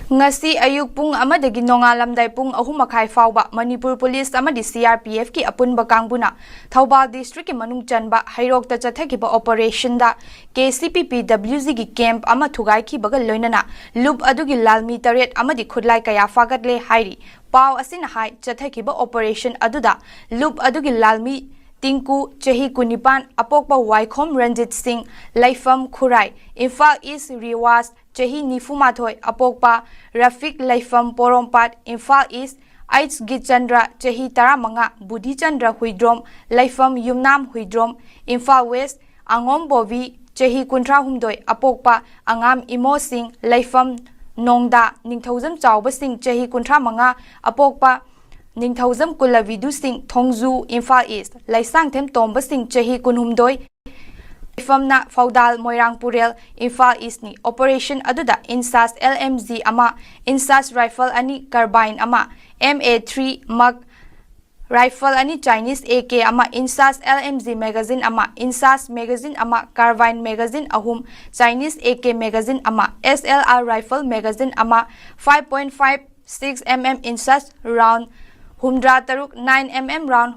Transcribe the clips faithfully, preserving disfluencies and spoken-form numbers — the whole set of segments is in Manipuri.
ꯉꯁꯤ ꯑꯌꯨꯛ ꯄꯨꯡ ꯑꯃꯗꯒꯤ ꯅꯣꯡꯉꯥꯜꯂꯝꯗꯥꯏ ꯄꯨꯡ ꯑꯍꯨꯝ ꯃꯈꯥꯏ ꯐꯥꯎꯕ ꯃꯅꯤꯄꯨꯔ ꯄꯨꯂꯤꯁ ꯑꯃꯗꯤ ꯁꯤ ꯑꯥꯔ ꯄꯤ ꯑꯦꯐꯀꯤ ꯑꯄꯨꯟꯕ ꯀꯥꯡꯕꯨꯅ ꯊꯧꯕꯥꯜ ꯗꯤꯁꯇ꯭ꯔꯤꯛꯀꯤ ꯃꯅꯨꯡ ꯆꯟꯕ ꯍꯩꯔꯣꯛꯇ ꯆꯠꯊꯈꯤꯕ ꯑꯣꯄꯔꯦꯁꯟꯗ ꯀꯦ ꯁꯤ ꯄꯤ ꯄꯤ ꯗꯕ꯭ꯂꯤꯎ ꯖꯤꯒꯤ ꯀꯦꯝꯞ ꯑꯃ ꯊꯨꯒꯥꯏꯈꯤꯕꯒ ꯂꯣꯏꯅꯅ ꯂꯨꯞ ꯑꯗꯨꯒꯤ ꯂꯥꯜꯃꯤ ꯇꯔꯦꯠ ꯑꯃꯗꯤ ꯈꯨꯠꯂꯥꯏ ꯀꯌꯥ ꯐꯥꯒꯠꯂꯦ ꯍꯥꯏꯔꯤ꯫ ꯄꯥꯎ ꯑꯁꯤꯅ ꯍꯥꯏ, ꯆꯠꯊꯈꯤꯕ ꯑꯣꯄꯔꯦꯁꯟ ꯑꯗꯨꯗ ꯂꯨꯞ ꯑꯗꯨꯒꯤ ꯂꯥꯜꯃꯤ ꯇꯤꯡꯀꯨ, ꯆꯍꯤ ꯀꯨꯟꯅꯤꯄꯥꯟ, ꯑꯄꯣꯛꯄ ꯋꯥꯏꯈꯣꯝ ꯔꯟꯖꯤꯠ ꯁꯤꯡ, ꯂꯩꯐꯝ ꯈꯨꯔꯥꯏ, ꯏꯝꯐꯥꯜ ꯏꯁ, ꯔꯤꯋꯥꯁ, ꯆꯍꯤ ꯅꯤꯐꯨ ꯃꯥꯊꯣꯏ, ꯑꯄꯣꯛꯄ ꯔꯐꯤꯛ, ꯂꯩꯐꯝ ꯄꯣꯔꯣꯝꯄꯥꯠ, ꯏꯝꯐꯥꯜ ꯏꯁ, ꯑꯩꯆ ꯒꯤꯆꯟꯗ꯭ꯔ, ꯆꯍꯤ ꯇꯔꯥꯃꯉꯥ, ꯕꯨꯙꯤꯆꯟꯗ꯭ꯔ ꯍꯨꯏꯗ꯭ꯔꯣꯝ, ꯂꯩꯐꯝ ꯌꯨꯝꯅꯥꯝ ꯍꯨꯏꯗ꯭ꯔꯣꯝ, ꯏꯝꯐꯥꯜ ꯋꯦꯁ, ꯑꯉꯣꯝ ꯕꯣꯕꯤ, ꯆꯍꯤ ꯀꯨꯟꯊ꯭ꯔꯥ ꯍꯨꯝꯗꯣꯏ, ꯑꯄꯣꯛꯄ ꯑꯉꯥꯝ ꯏꯃꯣ ꯁꯤꯡ, ꯂꯩꯐꯝ ꯅꯣꯡꯗꯥ, ꯅꯤꯡꯊꯧꯖꯝ ꯆꯥꯎꯕ ꯁꯤꯡ, ꯆꯍꯤ ꯀꯨꯟꯊ꯭ꯔꯥ ꯃꯉꯥ, ꯑꯄꯣꯛꯄ ꯅꯤꯡꯊꯧꯖꯝ ꯀꯨꯂꯕꯤꯗꯨ ꯁꯤꯡ, ꯊꯣꯡꯖꯨ, ꯏꯝꯐꯥꯜ ꯏꯁ, ꯂꯩꯁꯥꯡꯊꯦꯝ ꯇꯣꯝꯕ ꯁꯤꯡ, ꯆꯍꯤ ꯀꯨꯟꯍꯨꯝꯗꯣꯏ, ꯂꯩꯐꯝꯅ ꯐꯧꯗꯥꯜ, ꯃꯣꯏꯔꯥꯡ ꯄꯨꯔꯦꯜ, ꯏꯝꯐꯥꯜ ꯏꯁꯅꯤ꯫ ꯑꯣꯄꯔꯦꯁꯟ ꯑꯗꯨꯗ ꯏꯟꯁꯥꯁ ꯑꯦꯜ ꯑꯦꯝ ꯖꯤ ꯑꯃ, ꯏꯟꯁꯥꯁ ꯔꯥꯏꯐꯜ ꯑꯅꯤ, ꯀꯔꯕꯥꯏꯟ ꯑꯃ, ꯑꯦꯝ ꯑꯦ ꯊ꯭ꯔꯤ ꯃꯛ ꯔꯥꯏꯐꯜ ꯑꯅꯤ, ꯆꯥꯏꯅꯤꯁ ꯑꯦ ꯀꯦ ꯑꯃ, INSAS L M G magazine ꯑꯃ, ꯏꯟꯁꯥꯁ ꯃꯦꯒꯥꯖꯤꯟ ꯑꯃ, ꯀꯥꯔꯕꯥꯏꯟ ꯃꯦꯒꯥꯖꯤꯟ ꯑꯍꯨꯝ, ꯆꯥꯏꯅꯤꯁ ꯑꯦ ꯀꯦ ꯃꯦꯒꯥꯖꯤꯟ ꯑꯃ, S L R rifle magazine ꯑꯃ, five point five six M M INSAS round ꯍꯨꯝꯗ꯭ꯔꯥ ꯇꯔꯨꯛ, ꯅꯥꯏꯟ ꯑꯦꯝ ꯑꯦꯝ ꯔꯥꯎꯟ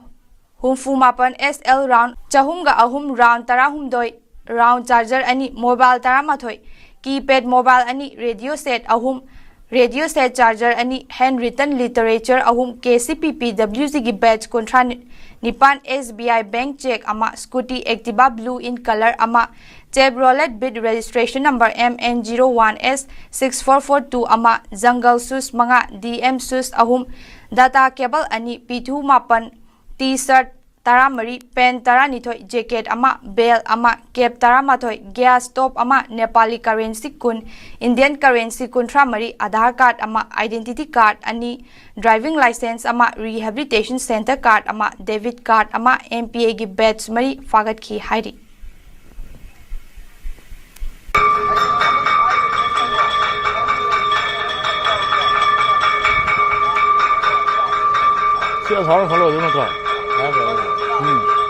ꯍꯨꯝꯐꯨ ꯃꯥꯄꯟ, ꯑꯦꯁ ꯑꯦꯜ ꯔꯥꯎꯟ ꯆꯍꯨꯝꯒ ꯑꯍꯨꯝ, ꯔꯥꯎꯟ ꯇꯔꯥꯍꯨꯝꯗꯣꯏ, ꯔꯥꯎꯟ ꯆꯥꯔꯖꯔ ꯑꯅꯤ, ꯃꯣꯕꯥꯏꯜ ꯇꯔꯥꯃꯥꯊꯣꯏ, ꯀꯤꯄꯦꯗ ꯃꯣꯕꯥꯏꯜ ꯑꯅꯤ, ꯔꯦꯗꯤꯑꯣ ꯁꯦꯠ ꯑꯍꯨꯝ, ꯔꯦꯗꯤꯑꯣ ꯁꯦꯠ ꯆꯥꯔꯖꯔ ꯑꯅꯤ, ꯍꯦꯟ ꯔꯤꯇꯟ ꯂꯤꯇꯔꯦꯆꯔ ꯑꯍꯨꯝ, ꯀꯦ ꯁꯤ ꯄꯤ ꯄꯤ ꯗꯕ꯭ꯂꯤꯎ ꯖꯤꯒꯤ ꯕꯦꯆ ꯀꯨꯟꯊ꯭ꯔꯥ ꯅꯤꯄꯥꯟ, S B I bank cheque ꯑꯃ, scooty Activa blue in colour ꯑꯃ, Chevrolet Beat registration number M N zero one S six four four two ꯑꯃ, ꯖꯪꯒꯜ ꯁꯨꯁ ꯃꯉꯥ, ꯗꯤ ꯑꯦꯝ ꯁꯨꯁ ꯑꯍꯨꯝ, ꯗꯥꯇꯥ ꯀꯦꯕꯜ ꯑꯅꯤ, ꯄꯤꯊꯨ ꯃꯥꯄꯟ, ꯇꯤ ꯁꯔꯠ ꯇꯔꯥꯃꯔꯤ, ꯄꯦꯟ ꯇꯔꯥꯅꯤꯊꯣꯏ, ꯖꯦꯀꯦꯠ ꯑꯃ, ꯕꯦꯜ ꯑꯃ, ꯀꯦꯞ ꯇꯔꯥꯃꯥꯊꯣꯏ, ꯒ꯭ꯌꯥꯁ ꯁ꯭ꯇꯣꯞ ꯑꯃ, ꯅꯦꯄꯥꯂꯤ ꯀꯔꯦꯟꯁꯤ ꯀꯨꯟ, ꯏꯟꯗꯤꯌꯟ ꯀꯔꯦꯟꯁꯤ ꯀꯨꯟꯊ꯭ꯔꯥꯃꯔꯤ, ꯑꯥꯙꯥꯔ ꯀꯥꯔꯗ ꯑꯃ, ꯑꯥꯏꯗꯦꯟꯇꯤꯇꯤ ꯀꯥꯔꯗ ꯑꯅꯤ, ꯗ꯭ꯔꯥꯏꯚꯤꯡ ꯂꯥꯏꯁꯦꯟꯁ ꯑꯃ, ꯔꯤꯍꯦꯕꯤꯂꯤꯇꯦꯁꯟ ꯁꯦꯟꯇꯔ ꯀꯥꯔꯗ ꯑꯃ, ꯗꯦꯕꯤꯠ ꯀꯥꯔꯗ ꯑꯃ, ꯑꯦꯝ ꯄꯤ ꯑꯦꯒꯤ ꯕꯦꯆ ꯃꯔꯤ ꯐꯥꯒꯠꯈꯤ ꯍꯥꯏꯔꯤ꯫ ꯁꯤ ꯑꯁꯥꯕ ꯈꯜꯂꯣ ꯑꯗꯨ ꯅꯠꯇ꯭ꯔꯣ? ꯎꯝ꯫